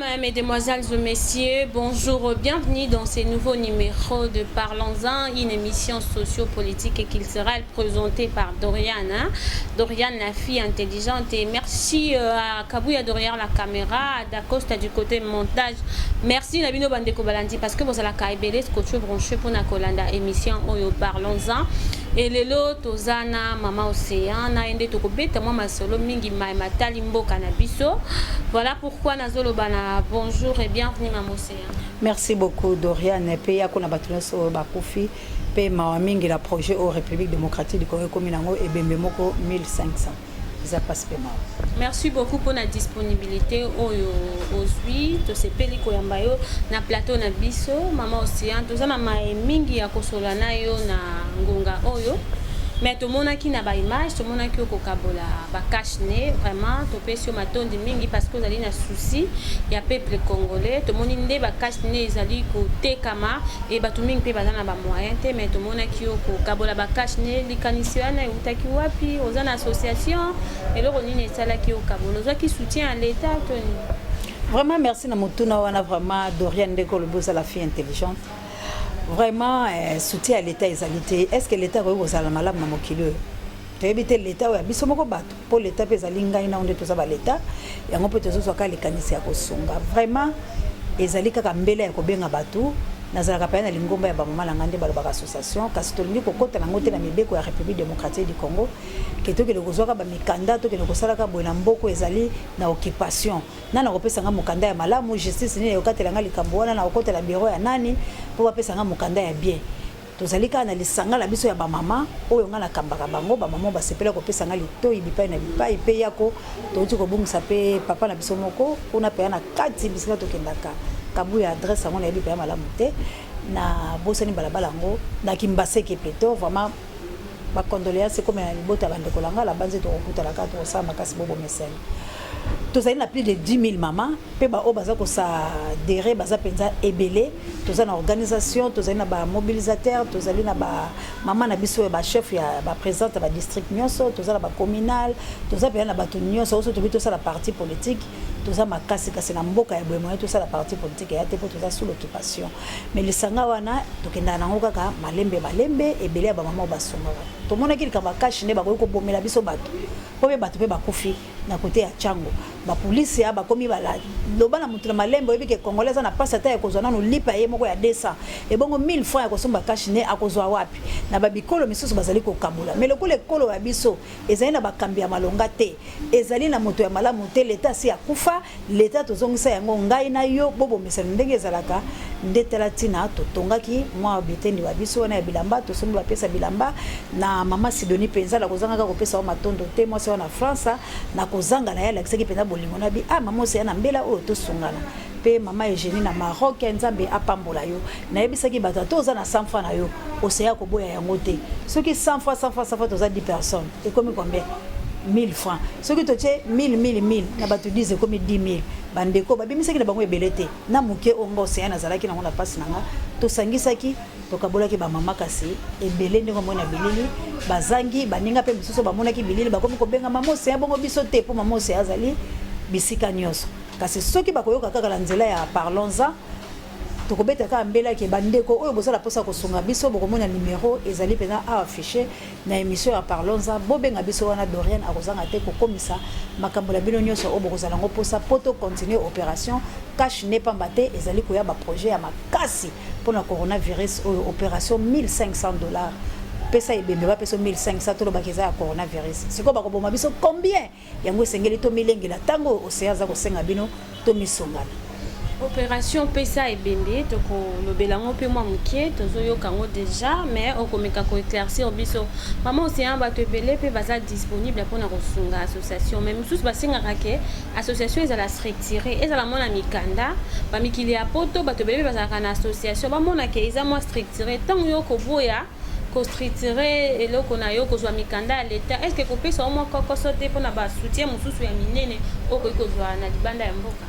Mesdemoiselles et messieurs, bonjour, bienvenue dans ce nouveau numéro de Parlons-en, une émission socio-politique et culturelle présentée par Doriane, hein? Doriane, la fille intelligente. Et merci à Kabouya derrière la caméra, à Dacosta du côté montage. Merci na bino bandeko balandi parce que vous allez ebele scotché branché pour na kolanda émission oyo Parlons-en. Et lelo tozana Mama Océan na ende tokobeta mwa masolo mingi matali mboka na biso. Voilà pourquoi nazoloba na bonjour et bienvenue, Mama Océan. Merci beaucoup, Doriane. Mpe ya kona bato nyonso oyo bakufi mpe mawa mingi na projet oyo République démocratique du Congo ekomi nango, ebembe moko 1500, eza mpasi mpe mawa. Merci beaucoup pour la disponibilité oyo ozwi. Tosepeli koyamba yo na plateau na biso, Mama Océan. Toza na maye mingi ya kosola na yo na ngonga oyo, mais tomonaki na baimage, tomonaki yo kokabola bacache-nez. Vraiment topesi yo matondi mingi parce que ozali na souci ya peuple congolais. Tomoni nde bacache-nez ezali kotekama e bato mingi mpe baza na bamoyen te, mais tomonaki yo kokabola bacache-nez. Likanisi wana eutaki wapi? Oza na association? Eloko nini esalaki yo kabola? Ozwaki soutien ya l'État to nini? Vraiment merci na motuna wana. Vraiment, Dorian, ndenge olobi, ozala fille intelligente. Vraiment, soutien ya l'État ezali te. Est ce que l'État akoki kozala malamu na mokili oyo? Toyebi te. L'État oyo ya biso moko bato, mpo l'État mpe ezali ngai nao nde toza bal'État yango, mpe tozozwaka likanisi ya kosunga. Vraiment ezali kaka mbele ya kobenga bato. Nazalaka paya na lingomba ya bamama na ngai nde balobaka association, kasi tolingi kokɔta nango te na mibeko ya République démocratique du Congo, ke tokende kozwaka bamikanda, tokende kosalaka boye na mboka ezali na occupation. Nani akopesa nga mokanda ya malamu? Justice nini ekokatela nga likambo wana? Na kokotela bureau ya nani mpo bapesa nga mokanda ya bien? Tozali kaka na lisanga na biso ya bamama oyo ngai nakambaka bango. Bamama basepela kopesa ngai litoi bipai na bipai. Mpe yako touti kobungisa mpe papa na biso moko kuna mpenza na kati bisika tokendaka Kabuya. Adresse yango nayebi mpenza malamu te, na bosani balabala yango na Kimbaseke plutôt. Vraiment bacondoléance ekómi na libota ya bandeko na ngai. Labanzi tokokutana kaka, tokosala makasi bobomesene. Tozali na plus de 10 000 mama mpe baoyo baza koadhérer, baza mpenza ebele. Toza na organisation, tozali na bamobilisateur, tozali na bamama na biso ya bachef ya baprésidente ya badistrict nyonso, toza na bacommunal, toza mpenza na bato nyonso. Oso tobi tosala parti politique, toza makasi, kasi na mboka ya boye moye tosala parti politique eya te mpo toza sous l'occupation. Mais lisanga wana tokendaka nango kaka malembe malembe. Ebele ya bamama oyo basungaka, tomonaki likambo ya cache nde bakoki kobomela biso bato, mpo mpe bato mpe bakufi na kote ya Ntiango. Bapolisi ya bakomi loba na motu na malembe. Oyebi ke Congolais aza na mpasi ata ya kozwa nano lipa ye moko ya 200, ebongo 1000 francs ya kosomba cache-nez akozwa wapi? Na babikolo misusu bazali kokabola, mais lokola ekolo ya biso ezali na bakambi ya malonga te, ezali na moto ya malamu te, leta asi akufa, leta tozongisa yango ngai na yo bobomesana ndenge ezalaka nde. Tala ntina totongaki mwa bitendi wa biso wana ya bilamba, tosombi bapesa bilamba na mama Sidoni. Mpenza na kozangaka kopesa wa matondo te, mwasi wana France na kozanga na ye alakisaki mpenza bolingo na bi ah mama Oseya na mbela oyo tosungana. Mpe mama Eugénie na Maroc, Nzambe apambola yo. Nayebisaki bato, ata oza na 100 francs na yo, Oseya koboya yango te. Soki 100 francs, 100 francs, 100 francs, toza 10 personnes, ekomi combien? 1000 francs. Soki totie 1000, 1000, 1000 na bato 10, ekomi 10 000. Bandeko babimisaki na bango ebele te na moke oyo nga Oseya nazalaki nango na mpasi na nga, tosangisaki, tokabolaki bamama. Kasi ebele ndenge omoni na bilili bazangi baninga, mpe misusu bamonaki bilili bakomi kobenga mama Oseya, bongo biso te, mpo mama Oseya azali bisika nyonso. Kasi soki bakoyoka kaka na nzela ya Parlons-en, tokobeta kaka mbelaki. Bandeko oyo bozala mposa kosunga biso, bokomona numero ezali mpenza awa affiché na émission ya Parlons-en. Bobenga biso wana, Dorian akozanga te kokomisa makambo na bino nyonso oyo bokozala yango mposa, mpo tocontinue opération cache-nez. Pamba te ezali koya baprojet ya makasi mpona coronavirus oyo, opération 1500 $. Pesa ebembe, bapesa 1500, tolobaki eza ya coronavirus. Sikoyo bakoboma biso combien? Yango esengeli tomilengela. Ntango Oseya aza kosenga bino tomisongana. Opération pesa ebembe, tokolobela yango mpe mwa moke. Tozoyoka yango déjà, mais okomeka koéclaircir biso, mama Océan. Bato ebele mpe baza disponible mpona kosunga association, mais mosusu basengaka ke association ezala structuré, ezala mwana mikanda. Bamikili ya Poto, bato ebele mpe bazalaka na association, bamonake eza mwa structuré. Ntango yo koboya kostructurer eloko na yo, kozwa mikanda ya leta, est ce que kopesa yo mwa kokoso te mpona basoutien mosusu ya minene oyo okoki kozwa na libanda ya mboka?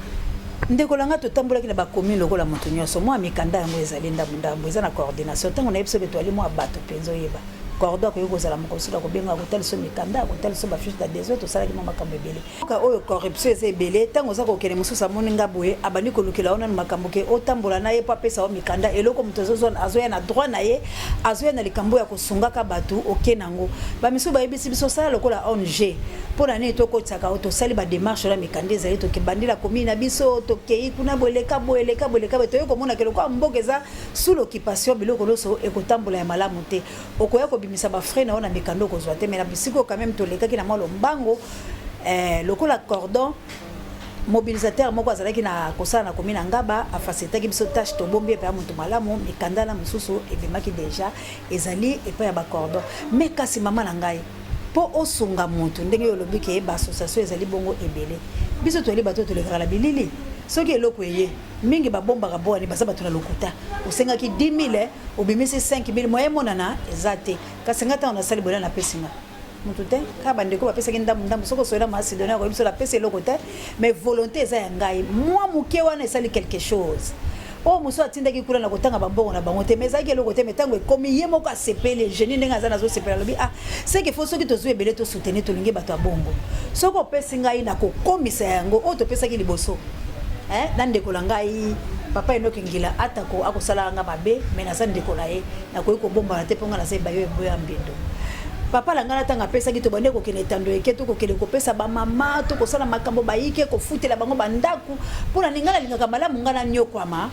Ndeko na nga, totambolaki na bacommune lokola moto nyonso. Mwa mikanda yango ezali ndambo ndambo, eza na coordination. Ntango nayebi soki toali mwa bato mpenza, oyeba Cordon akoki kozala moko mosusu akobenga, akotalisa mikanda, akotalisa bafiche d'adhésion. Tosalaki mwa makambo ebele. Mboka oyo, corruption eza ebele. Ntango oza kokende, mosusu amoni nga boye, abandi kolukela yo nanu makambo ke otambola na ye mpo apesa yo mikanda. Eloko moto azoya na droit na ye, azoya na likambo ya kosungaka bato, oke nango. Bamisusu bayebisi biso: osala lokola ONG. Mpo na nini tokotisaka oyo? Tosali badémarche wana, mikanda ezali, tokebandela commune na biso, tokei kuna boye, eleka boye, eleka boye, eleka boye. Toyei komona ke lokola mboka eza sous l'occupation, biloko nyonso ekotambola ya malamu te. Okoya kobimisa bafrais na yo na mikanda, okozwa te. Mais na bisika oyo, quand même tolekaki na mwa lombango, lokola cordon mobilisateur moko azalaki na kosala na commune na Ngaba, afacilitaki biso tâche. Tobombi epai ya moto malamu, mikanda na mosusu ebimaki déjà, ezali epai ya bacordon. Mais kasi mama na ngai, mpo osunga motu, ndenge oyo olobi ke baassociation ezali bongo ebele, biso toyeli bato oyo tolekaka na bilili. Soki eloko eye mingi, babombaka bwani, baza bato na lokuta. Osengaki 10 000, obimisi 5 000, moye emonana eza te. Kasi ngai, ntango nasali boye, napesi nga motu te, kaka bandeko bapesaki ndambu ndambu. Soki osoyela masidoni, akoyebi biso napesi eloko te, mais volonté eza ya ngai. Mwa moke wana esali quelque chose. Oyo mosusu atindaki kuna na kotanga bambongo na bango te, mais ezalaki eloko te. Mais ntango ekomi, ye moko asepeli geni ndenge aza, nazosepela. Alobi: "Ah, ce qu'il faut, soki tozwi ebele, tosoutenir." Tolingi bato ya bongo. Soki opesi ngai, na kokomisa yango oyo topesaki liboso na ndeko na ngai, papa Enoki Ngila. Atako akosalaka nga mabe, mais naza ndeko na ye, nakoki kobombana te, mpo nga naza ebayo eboya mbindo. Papa na ngai na ntango apesaki, tobandi kokende etando eke, tokokende kopesa bamama, tokosala makambo bayike, kofutela bango bandako. Mpona ni ngai nalingaka malamu ngai nanyokwama,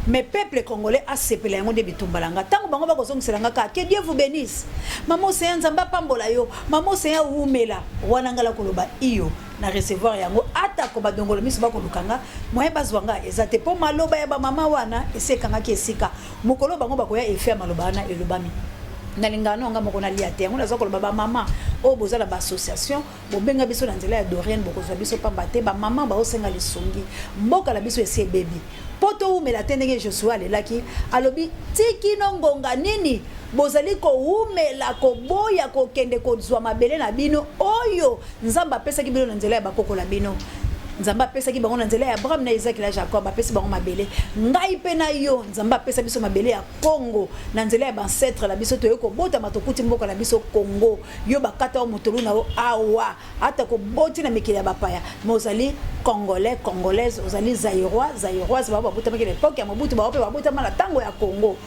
mais peuple congolais asepela. Yango nde bitumba na nga. Ntango bango bakozongisela nga kaka: "Que Dieu vous bénisse, mama Oseya, Nzambe apambola yo, mama Oseya, wumela." Wana ngala koloba iyo na recevoir yango. Atako badongolo miso bakoluka nga, moyen bazwa nga eza te, mpo maloba ya bamama wana esi ekangaki esika. Mokolo bango bakoya, effet ya maloba wana elobami. Nalingaka no nga moko nalia te. Yango naza koloba: bamama oyo boza na baassociation, bobenga biso na nzela ya Doriane, bokozwa biso pamba te. Bamama baosenga lisungi. Mboka na biso esi ebebi, mpo towumela te. Ndenge Josue alelaki, alobi: "Tikino ngonga nini bozali kowumela koboya kokende kozwa mabele na bino oyo Nzambe apesaki bino na nzela ya bakoko na bino?" Nzambe apesaki bango na nzela ya Abraham na Isaki na Jacob, apesi bango mabele. Ngai mpe na yo, Nzambe apesa biso mabele ya Congo na nzela ya baancêtre na biso. Toyei kobotama, tokuti mboka na biso Congo. Yo bakata yo motolu na yo awa, ata koboti na mikili ya bapaya, mais ozali Congolais, Congolaise, ozali Zaïrois, Zaïroise. Bao babotamaki na époque ya Mobutu, bao mpe babotama na ntango ya Congo.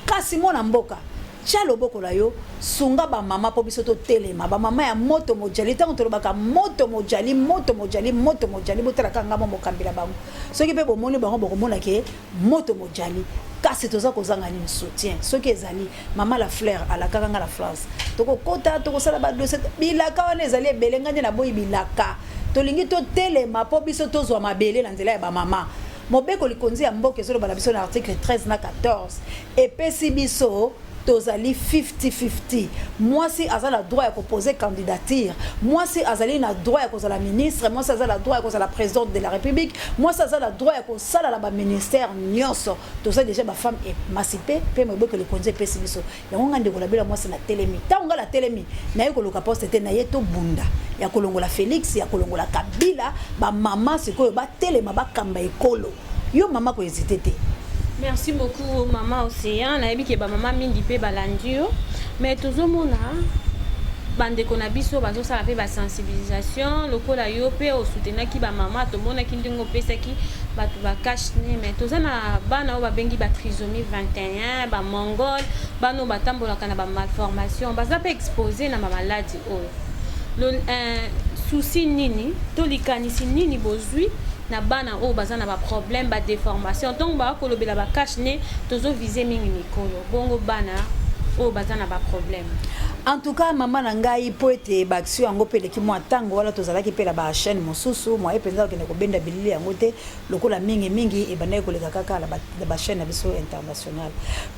Kasi mwana mboka, tia loboko na yo, sunga bamama mpo biso totelema, bamama ya moto mojali. Ntango tolobaka moto mojali, moto mojali, moto mojali, botalaka ngambo mokambela bango. Soki mpe bomoni bango, bokomona ke moto mojali. Kasi toza kozanga nini? Soutien. Soki ezali mama La Fleur alakaka nga na France, tokokota, tokosala badossier. Bilaka wana ezali ebele. Ngai nde naboyi bilaka. Tolingi totelema mpo biso tozwa mabele na nzela ya bamama. Mobeko likonzi ya mboka ezoloba na biso na article 13 na 14, epesi biso tozali 50-50. Mwasi aza na droit ya kopose candidature, mwasi azali na droit ya kozala ministre, mwasi aza na droit ya kozala présidente de la République, mwasi aza na droit ya kosala na baministère nyonso. Toza déjà bafemme émancipée, mpe mobeko likonzi epesi biso yango. Nga ndeko na bino mwasi, na telemi. Ntango nga na telemi, naye koluka poste te, naye tobunda ya kolongola Félix, ya kolongola Kabila. Bamama sikoyo batelema, bakamba ekolo. Yo mama, kohésiter te. Merci beaucoup, mama Océan. Nayebi ke bamama mingi mpe balandi yo. Mais tozomona bandeko na biso bazosala mpe basensibilisation lokola yo mpe osoutenaki bamama. Tomonaki ndenge opesaki bato bacache-nez. Mais toza na bana oyo babengi batrisomie 21, bamongol, bana oyo batambolaka na bamalformation, baza mpe exposé na bamaladi oyo. Souci nini to likanisi nini bozwi na bana oyo baza na baproblème, badéformation? Ntongo bakolobela bacache-nez, tozovise mingi mikolo bongo bana oyo baza na baproblème. En tout cas, mama na ngai, mpo ete baaction yango mpe eleki mwa ntango wana, tozalaki mpe na bachaîne mosusu, moye mpenza kokende kobenda bilili yango te, lokola mingimingi ebandaki koleka kaka na bachaîne na biso international.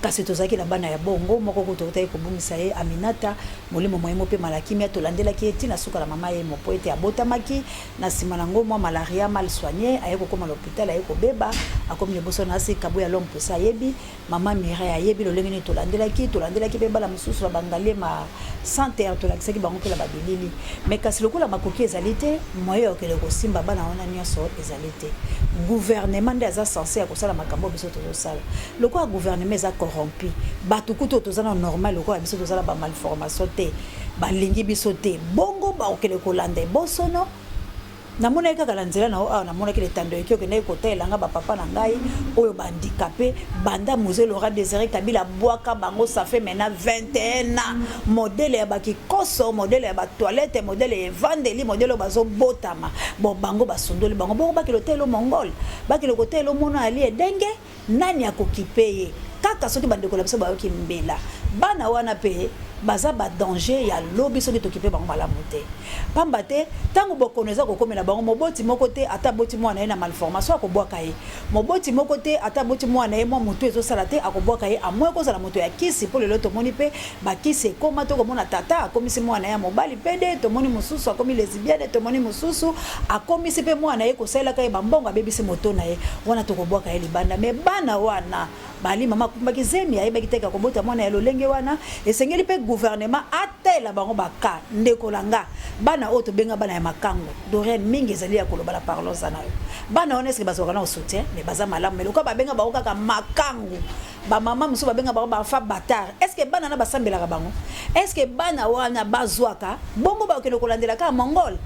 Kasi tozalaki na bana ya bongo. Moko kutu tokotaki kobungisa ye, Aminata, molimo moyemo mpe malakimia. Tolandelaki ye ntina suka na mama ye mo, mpo ete abotamaki na nsima nango mwa malaria mal soigné, aye kokóma na hôpital, aye kobeba. Akomi liboso na asi Kabuya l'homme puissant ayebi, mama Mireille ayebi lolenge nini tolandelaki, tolandelaki pe bana mosusu na ba Ngaliema Center, tolakisaki bango pe na ba bilili. Mais kasi lokola makoki ezali te, moyen ya kokende kosimba bana wana nionso ezali te. Gouvernement nde aza cense ya kosala makambo oyo biso tozosala. Lokola gouvernement eza corrompu, batu kutu oyo toza nanu normal lokola biso toza na ba malformation te, balingi biso te. Bongo bakokende kolanda ebosono? Namonaki kaka na nzela na yo awa, namonaki letando eke okendaki kotalela nga ba papa na ngai oyo ba handicape banda Mzee Laurent Desire Kabila abuaka bango ça fait maintenant 21 ans modèle ya ba kikoso, modèle ya ba toilette, modèle ya evandeli, modèle oyo bazo botama bon bango basundoli bango bongo bakende kotalela yo mongol, bakende kotalela yo mwana ali edenge Nani akokipe ye? Kaka soki bandeko na biso bayoki mbela. Bana wana pe baza ba danger ya lobi soki tokipe bango malamu te. Pamba te, tango bokono eza kokomela bango, moboti moko te ata aboti mwana na ye na malformation akobwaka ye. Moboti moko te ata aboti mwana na ye mwa mutu ezosala te akobwaka ye, à moins kozala moto ya kisi po lelo tomoni pe ba kisi ekoma, tokomona tata akomisi mwana na ye ya mobali pede, tomoni mosusu akomi lesibienne, tomoni mosusu akomisi pe mwana na ye kosalelaka ye ba mbongo abebisi moto na ye, wana tokobwaka ye libanda. Mais bana wana bali mama akumbaki zemi ayebaki te ke akobota mwana ya lolenge wana, esengeli pe gouvernement atayela bango ba cas. Ndeko na nga, bana oyo tobenga bana ya makangu, Doriane mingi ezali ya koloba na parlons en na yo. Bana wana est ce que bazwaka nao soutien? Mais baza malamu, mais lokola babenga bango kaka makangu, Ba maman mosusu ba benga bango ba enfants batard. Est ce que bana na ba sambelaka bango? Est ce que bana wana ba zwaka bongo ba kokende kolandela kaka mongol?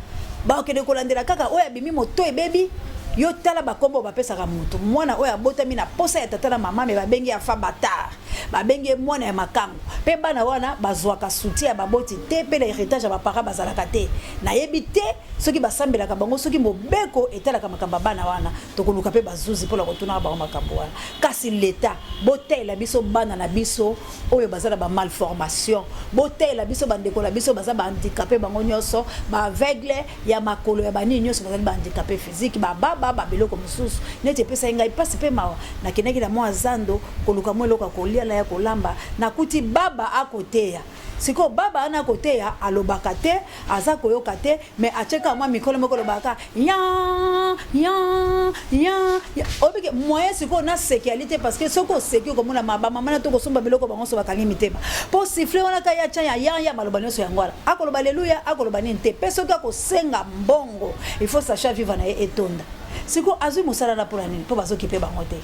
Ba kokende kolandela kaka oyo abimi moto ebebi? Yo tala ba kombo ba pesaka mutu. Mwana oyo abotami na posa ya tata na maman mais ba bengi ye enfant batard. Ba bengi ye mwana ya makangu. Pe bana wana ba zwaka soutien ya baboti te pe na heritage ya ba parents bazalaka te. Nayebi te soki ba sambelaka bango soki mobeko etalaka makambo ya bana wana. Tokoluka pe ba zuzi pona kotunaka bango makambo wana. Kasi l'etat botalela biso bana na biso oyo baza na ba malformation, botalela biso ba ndeko na biso baza ba handicape bango nyoso, ba aveugle ya makolo ya ba nini nyoso bazali ba handicape physique, ba baba ba biloko mosusu. Neti epesaki ngai pasi pe mawa, nakendaki na mua zando koluka mua eloko ya kolia na ya kolamba, nakuti baba akoteya. Sikoyo baba wana akoteya alobaka te, aza koyoka te, mais atie kaka mwa mikolo moko olobaka kaka yan yan yan oyebi ke moyen sikoyo naseki ali te parce que soki oseki okomona bamama na to kosomba biloko bango nyonso bakangi mitema mpo sifle wana ka ya tya ya yan ya maloba nyonso yango wana akoloba aleluya akoloba nini te mpe soki akosenga mbongo il faut sacha viva na ye etonda sikoyo azwi mosala na mpo na nini mpo bazokipe bango te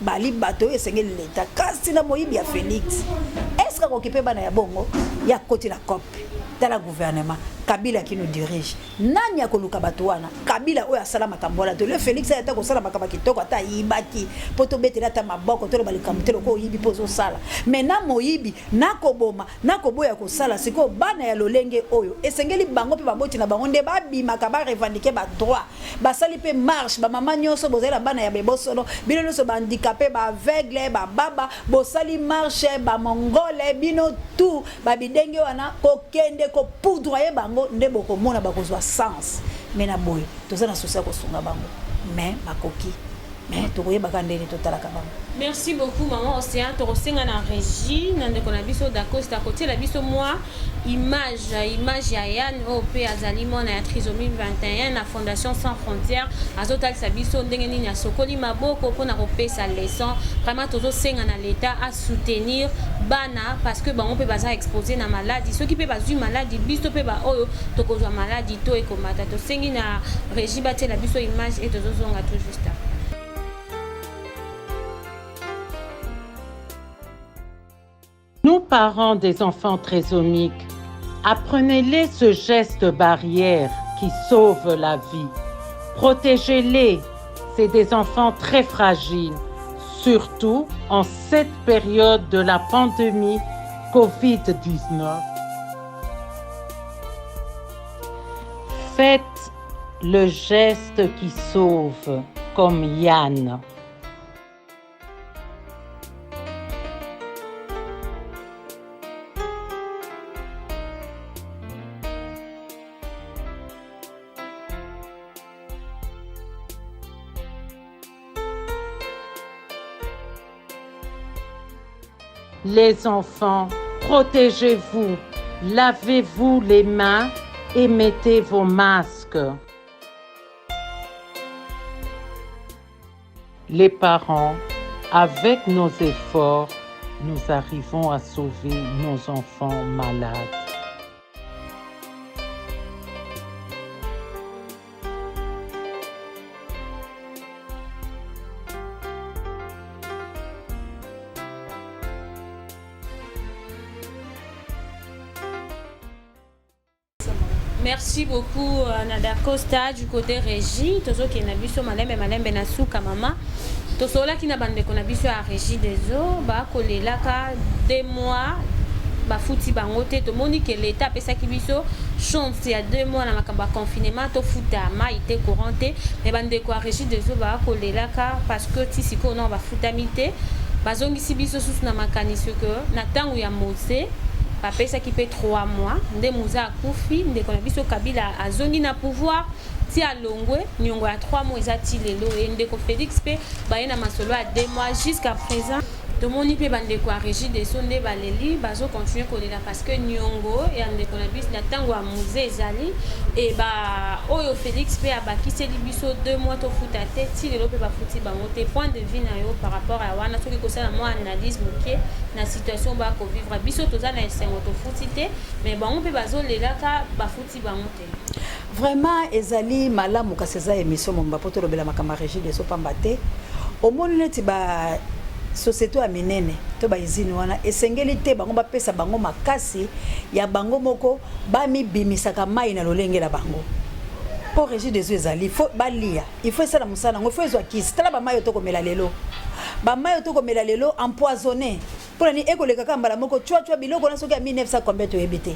Bali bato oyo esengeli leta kasi na moyibi ya Felix est-ce akokipe bana ya bongo ya koti na cop tala gouvernement Kabila qui nous dirige nani akoluka bato wana Kabila oyo asala makambo wana to le Felix aya ata kosala makambo kitoko ata ayibaki po tobetela ata maboko toloba likambo te lokola oyibi po ozosala mais na moyibi na koboma na koboya kosala sikoyo bana ya lolenge oyo esengeli bango pe baboti na bango nde babimaka ba revendiquer ba droit Basali pe marche ba mama nioso bozali na bana ya bebosolo bino nioso ba handicape ba aveugle ba baba bosali marche ba mongole bino tout ba bidenge wana kokende ko poudroyer bango nde bokomona bakozua sens mais na boye toza na souci ya kosunga bango mais makoki mais tokoyeba kaka ndenge totalaka bango. Merci beaucoup maman Ocean, tokosenga na regie na ndeko na biso Dacosta kotiela biso mwa image image ya Yann oyo pe azali mwana ya trisomie 21 na Fondation Sans Frontières azotalisa biso ndenge nini asokoli maboko mpona kopesa leçon. Vraiment tozosenga na l'etat a soutenir bana parce que bango pe baza expose na maladi, soki pe bazwi maladi biso pe ba oyo tokozwa maladi to ekomata. Tosengi na regie batiela biso image et tozozonga tout juste après. Nous, parents des enfants trisomiques, apprenez-les ce geste barrière qui sauve la vie. Protégez-les, c'est des enfants très fragiles, surtout en cette période de la pandémie Covid-19. Faites le geste qui sauve, comme Yann. Les enfants, protégez-vous, lavez-vous les mains et mettez vos masques. Les parents, avec nos efforts, nous arrivons à sauver nos enfants malades. Merci beaucoup euh, Nada Costa du côté régie. Tozokende na biso malembe malembe na suka mama. Tosololaki na bandeko na biso ya régie des eaux bakolelaka deux mois bafuti bango te tomoni ke leta apesaki biso chance ya deux mois na makambo ya confinement tofuta mai te courant te mais bandeko ya régie des eaux bakolelaka parce que ti sikoyo nao bafutami te bazongisi biso susu na makanisi ke na ntango ya mose bapesaki mpe 3 mois nde muza akufi ndeko na biso kabila azongi na pouvoir ti alongwe niongo ya 3 mois eza ti lelo e ndeko Felix mpe baye na masolo ya 2 mois jusqu'à présent tomoni mpe bandeko ya régie des eaux nde baleli bazo continuer kolela parce que niongo ya ndeko na biso na ntango ya musée ezali e ba oyo Felix mpe abakiseli biso 2 mois tofuta te ti lelo mpe bafuti bango te point de vue na yo par rapport ya wana soki kosala mwa analyse moke na situation bakovivre biso toza na esengo tofuti te mais bango mpe bazolelaka bafuti bango te. Vraiment ezali malamu kasi eza emission mobimba po tolobela makambo ya regie des eaux pamba te omoni neti ba société ya minene to ba usine wana esengeli te bango bapesa bango makasi ya bango moko bamibimisaka mai na lolenge na bango mpo régie des eaux ezali fo balia il faut esala mosala yango il faut ezwa kisi tala bamai oyo tokomela lelo bamai oyo tokomela lelo empoisonné Mpo na nini ekoleka kaka mbala moko cwa cwa biloko na soki ya 1900 combien toyebi te.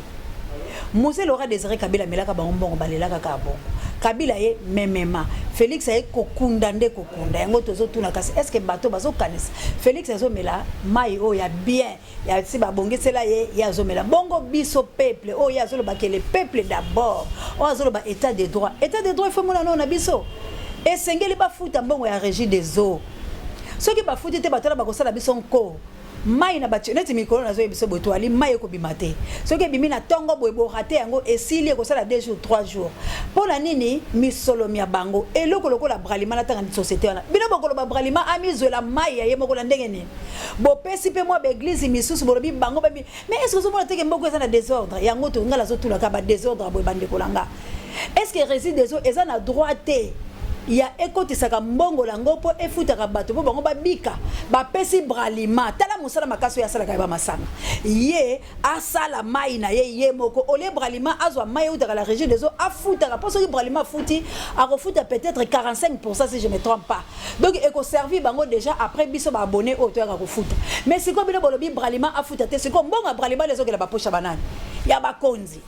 Mzee Laurent Desire Kabila amelaka bango mbongo balelaka kaka bongo. Kabila ye memema. Felix aye kokunda nde kokunda. Yango tozotuna kasi est-ce que bato bazokanisa Felix azomela mai oyo ya bien ya si babongisela ye ye azomela bongo biso peuple oyo ye azoloba ke le peuple d'abord oyo azoloba état de droit état de droit il faut mona nao na biso esengeli bafuta mbongo ya régie des eaux soki bafuti te bato wana bakosala biso nko mai na bato neti mikolo nazoyebi biso boye toali mai ekobima te soki ebimi na ntongo boye borate yango esili ekosala 2 jours 3 jours mpo na nini misolo mya bango eloko lokola bralima na ntanga société wana bino bokoloba bralima amizwela mai ya ye moko na ndenge nini bopesi mpe mwa baeglize misusu bolobi bango babi mais est ce que ozomona teke mboko eza na désordre yango to ngai nazotulaka ba désordre boye bandeko na nga est ce que rési des eaux eza na droit te ya ekotisaka mbongo na yango mpo efutaka bato mpo bango babika bapesi bralima tala mosala makasi oyo asalaka ya bamasanga ye asala mai na ye ye moko olie bralima azwa mai eutaka la régie des eaux afutaka mpo soki bralima afuti akofuta peut-être 45 pourcent si je me trompe pas donc ekoservi bango déjà après biso baabonné oyo toyaka kofuta mais sikoyo bino bolobi bralima afuta te sikoyo mbongo ya bralima nde ezokela baposha banani ya bakonzi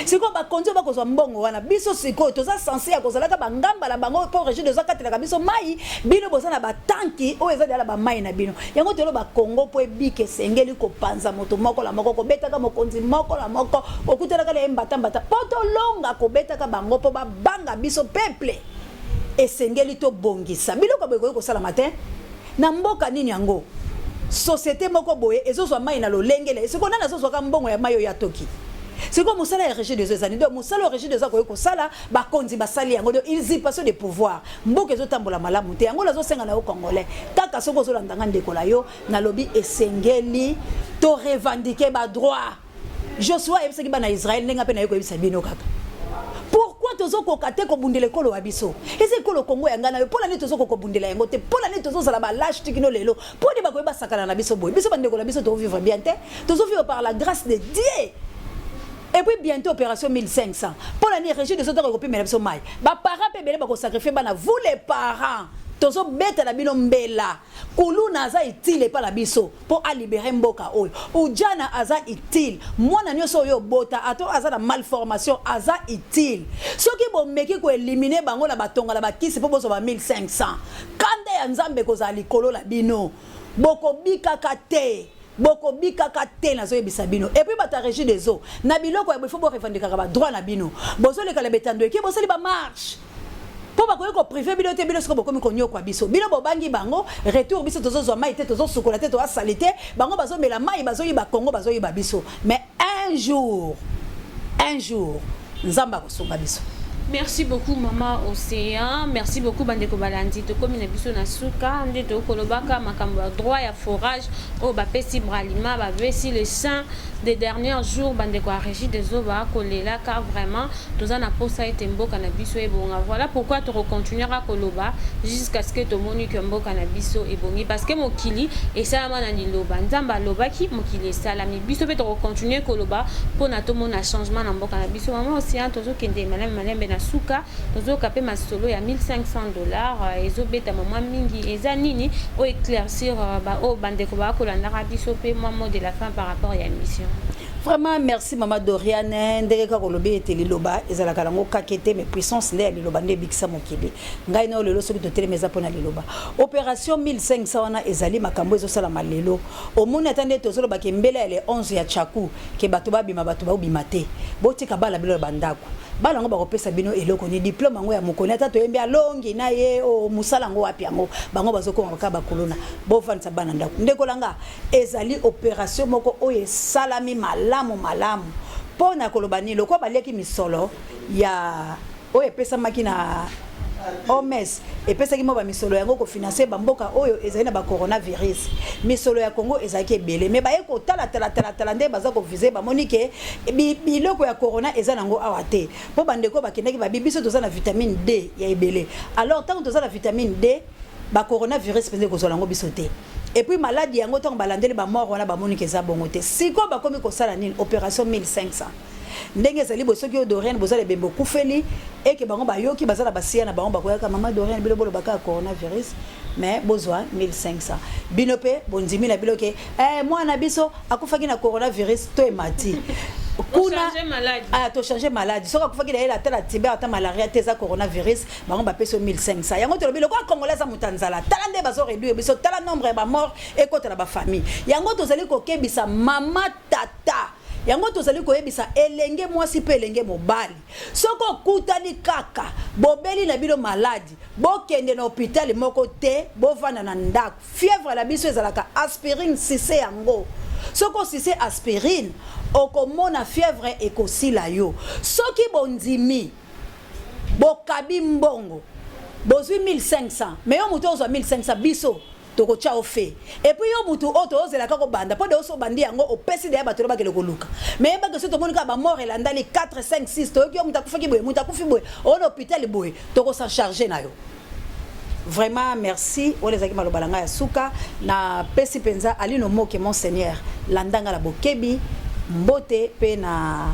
sikoyo bakonzi oyo bakozwa mbongo wana biso sikoyo toza sense ya kozalaka bangamba na bango mpo regime ezo katelaka biso mai bino boza na batanki oyo eza deala bamai na bino yango toloba kongo mpo ebika esengeli kopanza moto moko na moko kobetaka mokonzi moko na moko kokutanaka na ye mbatambata mpo tolonga kobetaka bango mpo babanga biso peuple Esengeli tobongisa biloko boye ekoki kosalama te na mboka nini yango societe moko boye ezozwa mai na lolenge na ye sikoyo nani azozwaka mbongo ya mai oyo ya toki sikoyo mosala ya régie des eaux ezali donc mosala oyo régie des eaux akoki kosala bakonzi basali yango donc usurpation de pouvoir mboka ezotambola malamu te yango nazosenga na yo congolais kaka soki ozolanda nga ndeko na yo nalobi esengeli to revendiquer ba droit Joshua ayebisaki bana ya Israël ndenge mpe naye koyebisa bino kaka. Pourquoi tozokoka te kobundela ekolo ya biso? Eza ekolo Congo ya ngai na yo. Mpo na nini tozokoka kobundela yango te? Mpo na nini tozozala ba lâche ti kino lelo? Mpo nini bakoki basakana na biso boye? Biso bandeko na biso tozovivre bien te. Tozovivre par la grâce de Dieu. Et puis bientôt opération 1500. Mpo na nini régie des eaux ekopimela biso mai? Ba parents mpe ebele bakosacrifier bana. Vous les parents, tozobetela bino mbela. Kuluna aza utile epa na biso po a libere mboka oyo. Ujana aza utile. Mwana nioso oyo obota ato aza na malformation aza utile. Soki bomeki ko eliminer bango na batonga na bakisi po bozwa ba 1500. Kanda ya Nzambe ekozala likolo na bino. Bokobikaka te. Bokobikaka te nazoyebisa bino. Et puis bato ya regie des eaux na biloko ya boye faut bo revendikaka ba droit na bino. Bozoleka na betando eke bosali ba marche. Po bakoki ko prive bino te bino sikoyo bokomi koniokwa biso bino bobangi bango retour biso tozozwa mayi te tozosukola te toza salite bango bazomela mayi bazoyiba congo bazoyiba biso mais un jour un jour nzambe akosunga biso. Merci beaucoup, Mama Océan. Merci beaucoup, bandeko balandi. Tokomi na biso na suka nde tokolobaka makambo ya droit ya forage oyo bapesi Bralima, bapesi le saint des derniers jours. Bandeko ya Régie des eaux bakolelaka vraiment. Toza na posa ete mboka na biso ebonga. Voilà pourquoi tokocontinuera koloba jusqu'à ce que tomoni ke mboka na biso ebongi, parce que mokili esalama na liloba. Nzambe alobaki, mokili esalami. Biso mpe tokocontinue koloba mpona tomona changement na mboka na biso. Mama Océan, tozokende malembe malembe na suka. Tozoyoka mpe masolo ya 1500 $ ezobetama mwa mingi. Eza nini oyo? Éclaircir baoyo bandeko bakolandaka biso mpe mwa mot de la fin par rapport ya émission. Vraiment merci, Mama Doriane. Ndenge kaka olobi ete liloba ezalaka nango kake te, mais puissance nde ya liloba nde ebikisa mokili. Ngai na yo lelo, soki totelemi, eza mpona liloba. Opération 1500 wana ezali makambo ezosalama lelo. Omoni ata nde tozolobaka mbela ya le 11 ya Tchaku ke bato babima, bato baobima te. Botika bala bino na bandako. Bala yango bakopesa bino eloko ni diplôme yango ya mokoni. Ata toyembi alongi na ye o mosala yango wapi, yango bango bazokoma kaka bakuluna. Bofandisa bana ndako. Ndeko langa, ezali opération moko oyo esalami malamu malamu mpo na koloba nini? Lokola baliaki misolo ya oyo epesamaki na OMS, epesaki mwa bamisolo yango kofinancer bamboka oyo ezali na bacoronavirus. Misolo ya Congo ezalaki ebele, mais baye kotalatalatalatalatala nde baza koviser, bamoni ke biloko ya corona eza nango awa te, mpo bandeko bakendaki babi biso toza na vitamine D ya ebele. Alors ntango toza na vitamine D, bacoronavirus mpenza ekozwala yango biso te. Et puis maladie yango, ntango balandeli bamort wana, bamoni ke eza bongo te. Sikoyo bakomi kosala nini? Opération 1500. Ndenge ezali boye, soki oyo Doriane bozala ebembe, okufeli eke bango bayoki baza na basiya na bango, bakoyaka: "Mama Doriane, bino bolobaka ya coronavirus, mais bozwa 1500." Bino mpe bondimi na bino ke mwana biso akufaki na coronavirus to emati kuna. Ah, tochange maladie. Soki akufaki na ye ata na tuber, ata malaria te, eza coronavirus. Bango bapesi yo 1500. Yango tolobi, lokola Congolais aza moto ya nzala, tala nde bazoréduire biso, tala nombre ya bamort ekota na bafamille. Yango tozali kokebisa mama, tata, yango tozali koyebisa elenge mwasi mpe elenge mobali: soki okutani kaka bobeli na bino maladie, bokende na hôpital moko te, bovanda na ndako. Fièvre na biso ezalaka aspirine, sise yango. Soki osise aspirine, okomona fièvre ekosila yo. Soki bondimi, bokabi mbongo, bozwi 1500, mais yo moto ozwa 1500, biso tokotya ofe. Et puis yo mutu oyo tozozelaka kobanda mpo de oso obandi yango, opesi deya bato bakende koluka. Mais yebake, soki tomoni kaka bamort elandali 4, 5, 6, toyoki yo moto akufaki boye, moto akufi boye, oyo na hôpital boye, tokosa charge na yo. Vraiment merci. Wana ezalaki maloba na ngai ya suka. Napesi mpenza Alino Moke, monseigneur, landanga na bokebi. Mbote mpe na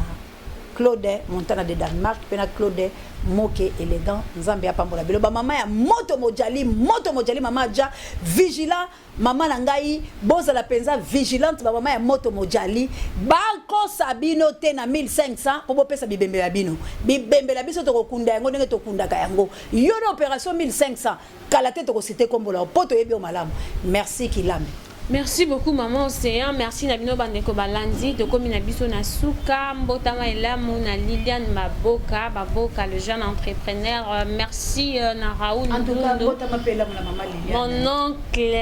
Claude Montana de Danemark, mpe na Claude Moke élégant. Nzambe apambola bino, bamama ya moto mojali, moto mojali. Mama aja vigilant, mama na ngai, bozala mpenza vigilante. Bamama ya moto mojali, bakosa bino te na 1500 mpo bopesa bibembe ya bino. Bibembe na biso tokokunda yango ndenge tokundaka yango. Yo na opération 1500, kala te tokosite kombola mpo toyebi yo malamu. Merci Kilame. Merci beaucoup, Maman Océan. Merci na bino bandeko balandi. Tokomi na biso na suka. Mbotama elamu na Liliane Maboka, Baboka le jeune entrepreneur. Merci na Raoul. En tout cas, mbotama pe elamu na Mama Liliane. Mon oncle.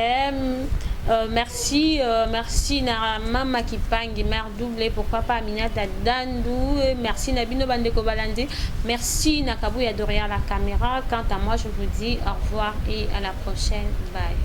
Merci na Mama Kipangi, mère double, pourquoi pas Aminata Dandou. Merci na bino bandeko balandi. Merci na Kabouya derrière la caméra. Quant à moi, je vous dis au revoir et à la prochaine. Bye.